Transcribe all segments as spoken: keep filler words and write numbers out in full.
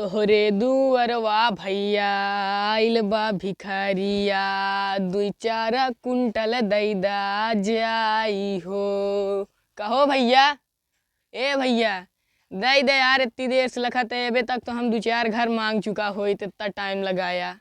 तोहरे दुअरवा भइया आइल बा भिखारिया, दुई चार कुंटल दइ दा जाई हो। कहो भइया, ए भइया, दइ दे यार, इतनी देर से लखत है, अबे तक तो हम दो चार घर मांग चुका होइत, इतना टाइम लगाया।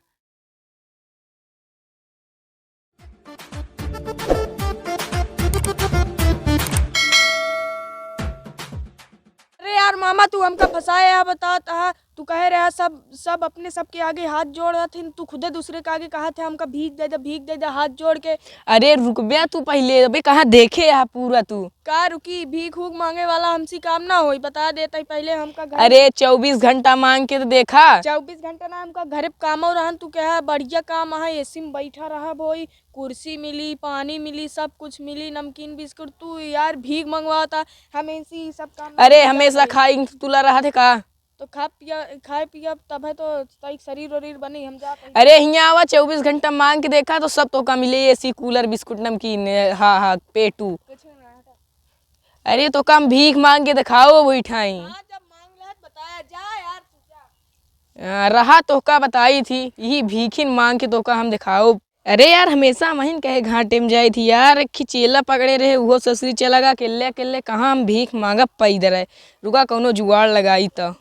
अरे यार मामा, तू हमका फंसाए है, बता, तहा, तू कहे रहा सब, सब अपने सबके आगे हाथ जोड़ रहा थे, तू खुदे दूसरे के आगे कहा थे हमका भीख दे दे, भीख दे दे, हाथ जोड़ के। अरे रुक बे तू पहिले, अबे कहाँ देखे है पूरा तू? का रुकी, भीख हूख मांगे वाला हमसे काम ना होई, बता देता ही पहिले हमका घर। अरे चउबीस घंटा मांग के तो देखा। चउबीस घंटा ना, हमका घरे पे कामो रहन, तू कहा बढ़िया काम है, एसी में बैठा रहा बोई, कुर्सी मिली, पानी मिली, सब कुछ मिली, नमकीन बिस्कुट। तू यार भीख मंगवाता, हम ऐसी ही सब काम अरे नहीं हमेशा करते। खाई तुला रहा थे का? तो खा पिया, खाए पिया तब है तो तई शरीर वरीर बनी, हम जाते हैं। अरे हियाँ आवा, चउबीस घंटा मांग के देखा तो सब तोका मिले, एसी, कूलर, बिस्कुट, नमकीन, हाँ हाँ पेटू। कुछ ना हटा। अरे तोका हम भीख मांग के देखाओ बैठाई। हाँ, जब मांग ले तो बताया जा यार, तू जा। आ, रहा तोका बताई थी, यही भीखिन मांग के तोका हम देखाओ। अरे यार, हमेशा महीन कहे घाटे में जाई थी यार, एक खिचेला पकड़े रहे, उहो ससुरी चला गा, अकेले अकेले कहाँ हम भीख मांगब पैदल है। रुका कौनो जुगाड़ लगाई त।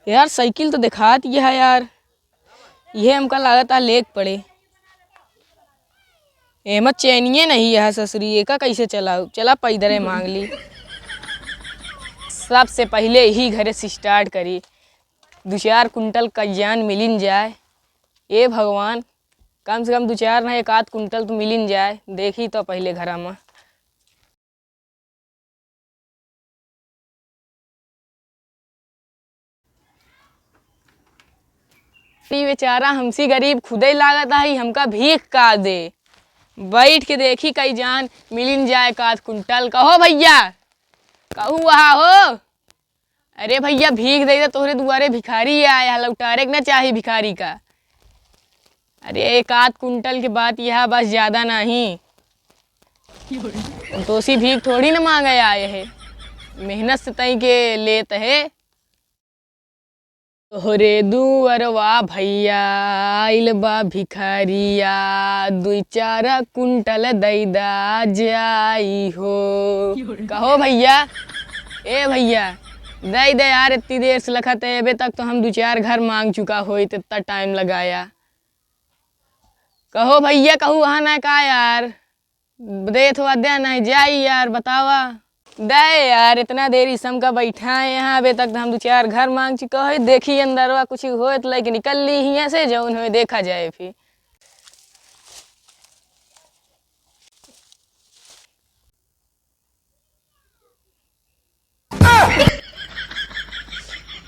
यार साइकिल तो देखात यह है यार, यह हमका लागत आ लेक पड़े। एमा चैनिये नहीं है ससुरी, एका कैसे चलाऊ? चला पैदरे मांग ली। सबसे पहिले यही घरे से स्टार्ट करी, दो चार कुंटल कज्जान मिलिन जाए। ए भगवान, कम से कम दो चार ना एक आध कुंटल तो मिलिन जाए। देखी तो पहिले घरा में। ई बेचारा हमसी गरीब खुदे लागत है, हमका भीख का दे। बैठ के देखी कई जान मिलिन जाए एक आध कुंटल। कहो भइया, कहू वहा हो? अरे भइया, भीख दे दे, तोहरे दुआरे भिखारी आए है, लौटारे के ना चाही भिखारी का। अरे एक आध कुंटल के बात यह, बस ज्यादा नहीं। हम तोसी भीख थोड़ी ना मांगे आए है, मेहनत से तई के लेत है। तोहरे दुअरवा भइया आइल बा भिखारिया, दुई चार कुंटल दइ दा जाई हो। कहो भइया, ए भइया, दइ दे यार, इतनी देर से लखत है, अबे तक तो हम दो चार घर मांग चुका होइत, इतना टाइम लगाया। कहो भइया, कहू वहाँ ना का यार, देत हुआ दे नहीं जाई यार, बतावा। दे यार, इतना देर इसम का बैठा है यहाँ, अबे तक तो हम दो चार घर मांग चुका है। देखी अंदरवा कुछ होए तो लेके निकल ली हियाँ से, जौन होए देखा जाए फिर।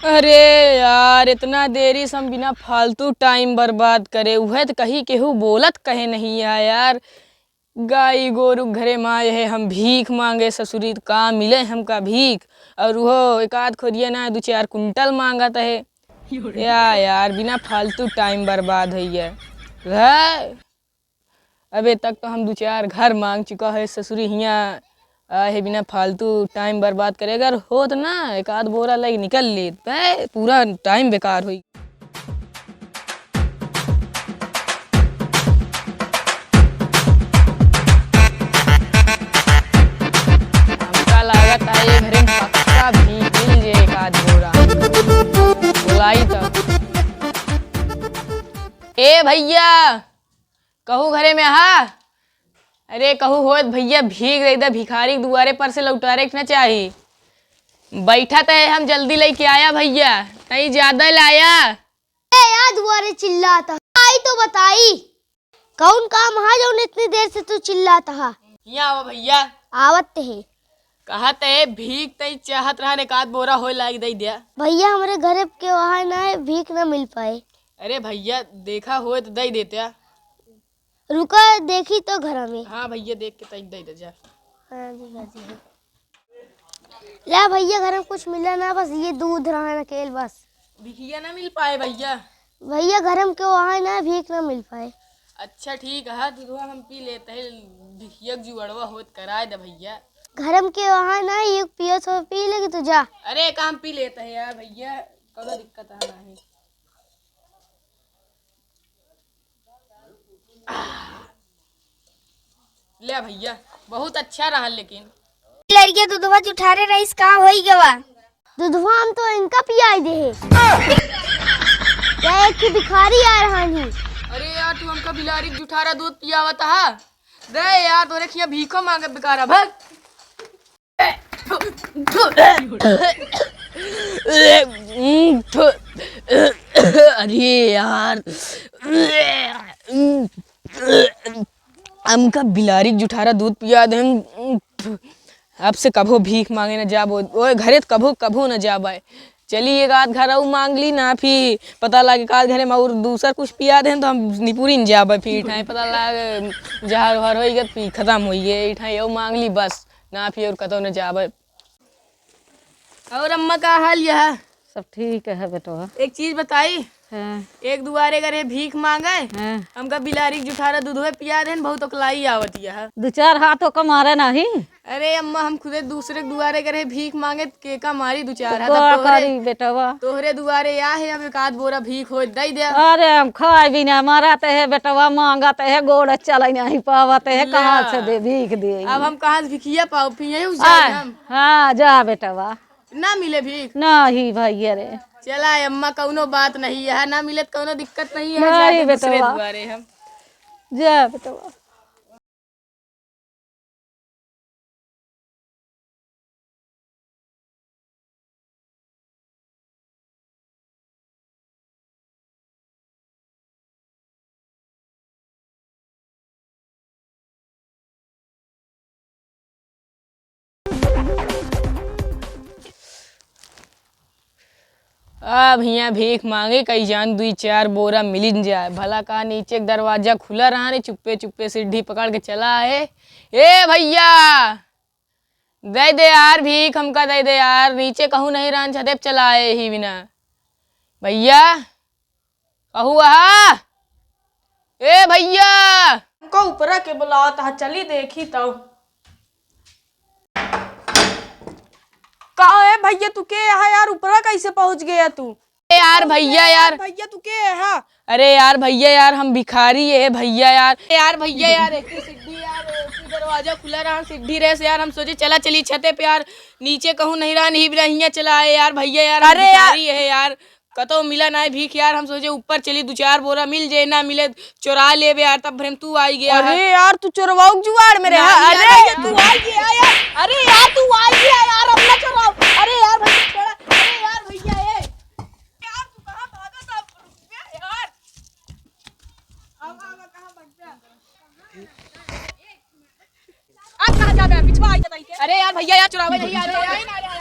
अरे यार, इतना देरी से हम बिना फालतू टाइम बर्बाद करे, उहे तो कही केहू बोलत कहे नहीं है यार। गाई गोरु घरे में आए है, हम भीख मांगे ससुरी, तो का मिले हमका भीख? और उहो एक आध खोरिया ना, दो चार कुंटल मांगत है। या यार, बिना फालतू टाइम बर्बाद होइए। रह। अबे तक तो हम दो चार घर मांग चुका है ससुरी हियाँ, आ, है बिना फालतू टाइम बर्बाद करे। अगर होत ना एक आध बोरा लेके निकल ली, तय पूरा टाइम बेकार होई। हमका लागत है ये घरे में पक्का भी मिल जे एक आध बोरा। बुलाई तो। ए भइया, कहू घरे में हा? अरे कहू होत भइया, भीख दे दे, भिखारी के दुआरे पर से लौटारे के न चाही। बैठा त है, हम जल्दी लेके आया भइया, तई ज्यादा लाया। ए यार, दुआरे चिल्लात हा, आई तो बताई, कौन काम हा जौन इतनी देर से तू चिल्लात हा? हियाँ आवा भइया। आवत है। कहत है भीख तई चाहत रहन, एक आध बोरा होए लाग दे दिया। भइया, हमरे घरे के वहाँ ना है, भीख ना मिल पाए। अरे भइया, देखा होए तो दे देते। रुका, देखी तो घरा में। हाँ भइया, देख के तई दे दे जा। हाँ जी, हाँ जी। ला भइया, घर में कुछ मिला ना, बस ये दूध रहन अकेल बस। भिखिया ना मिल पाए भइया। भइया, घर में केहू आए ना, भीख ना मिल पाए। अच्छा ठीक है, दूधवा हम पी लेते हैं, भिखिया के जुअड़वा होत कराए दे भइया। घर में के वहाँ ना, ये पियो तो पी लेगी तू, जा। अरे, काम पी लेत है यार भैया, कौनो दिक्कत है नहीं। ले भैया, बहुत अच्छा रहा लेकिन। लड़के दुधवा जुठारे रहीस, का होई गवा? दुधवा हम तो इनका पियाई दे है। या एक ही भिखारी आ रहा नहीं। अरे यार, तू हमका बिलारी के जुठारा दूध पियावत हा? दे यार, तोरे खिया भीखो मांगे बेकारा, भाग। अरे यार, हमका बिलारी के जुठारा दूध पिया देन। अब से कभो भीख मांगे न जाबो, ओए घरे त कभो, कभो न जाबे। चली एक आध घर अउ मांग ली ना, फिर पता लागे एक आध घरे में अउर दूसर कुछ पिया देन तो हम निपुरी न जाबे। फिर इठाई पता लागे जहर वहर होई गत, फिर खतम होई गए। इठाई अउ मांग ली बस, ना फिर अउर कतौ न जाबे। अउर अम्मा का हाल यह? सब ठीक है बेटवा। एक चीज बताई, हाँ। एक दुआरे करे भीख मांगे, हाँ। हमका बिलारी के जुठारा दूधवे पिया देन, बहुत ओकलाई आवत यह। दू चार हाथ ओका मारे नाही। अरे अम्मा, हम खुदे दूसरे के दुआरे करे भीख मांगे, केका मारी दू चार तो हाथ? अब का तोहरे, करी बेटवा? तोहरे दुआरे या है, अब एक आध बोरा भीख हो दे दे। अरे हम खाए भी ना, मारत है बेटवा, मांगत है, गोड़ चले नहीं पावत है, ला। कहाँ से दे भीख दे? अब हम कहाँ से भिखिया पाओ, फिर यहीं उस जाए आय, हम। हाँ, जा बेटवा। ना मिले भीख? नाही भैया रे। चला अम्मा, कौनो बात नहीं है, ना मिले त कौनो दिक्कत नहीं है, नहीं जाके दूसरे बेटवा। दुआरे हम। जा बेटवा। अब हियाँ भीख मांगे कई जान, दुई चार बोरा मिलिन जाए। भला का नीचे के दरवाजा खुला रहा रे, चुप्पे चुप्पे सीढ़ी पकड़ के चला आए। ए भैया, दे दे यार भीख, हमका दे दे यार, नीचे कहूँ नहीं रहन, छते पे चला आए ही बिना। भैया, कहू आहा? ए भैया! हमका ऊपरा के बुलावत हा, चली देखी तो। का ए भैया, तू के हा यार, ऊपरा कैसे पहुँच गया तू? ए यार भैया यार। भैया, तू के हा? अरे यार भैया यार, हम भिखारी है भैया यार। ए यार भैया यार, एक ही सीढ़ी यार, एक ही दरवाजा खुला रहा, सीढ़ी रहे से यार, हम सोचे चला चली छते पे यार, नीचे कहूँ नहीं रहा, नहीं रहा, हियाँ चला आए यार भैया यार, हम अरे यार। भिखारी है यार, कतौ मिला नाहीं भीख यार, हम सोचे ऊपर चली, दू चार बोरा मिल जाए, ना मिले चोरा लेबे यार, तब भरे में तू आई गया है। अरे यार, तू चोरवाऊ के जुगाड़ में रहे, नहीं यार, अरे। भैया, तू आई गया यार, अरे यार, तू आई गया यार, अब ना चोराओ, अरे यार भैया, छोड़ा, अरे यार भैया, ए। यार, तू कहाँ भागा था? रुक गया यार। अब, अब कहाँ भाग गया? अब कहाँ जाबे? पिछवा आई बताई के। अरे यार, भैया यार, चुरावे नहीं आ रहे यार।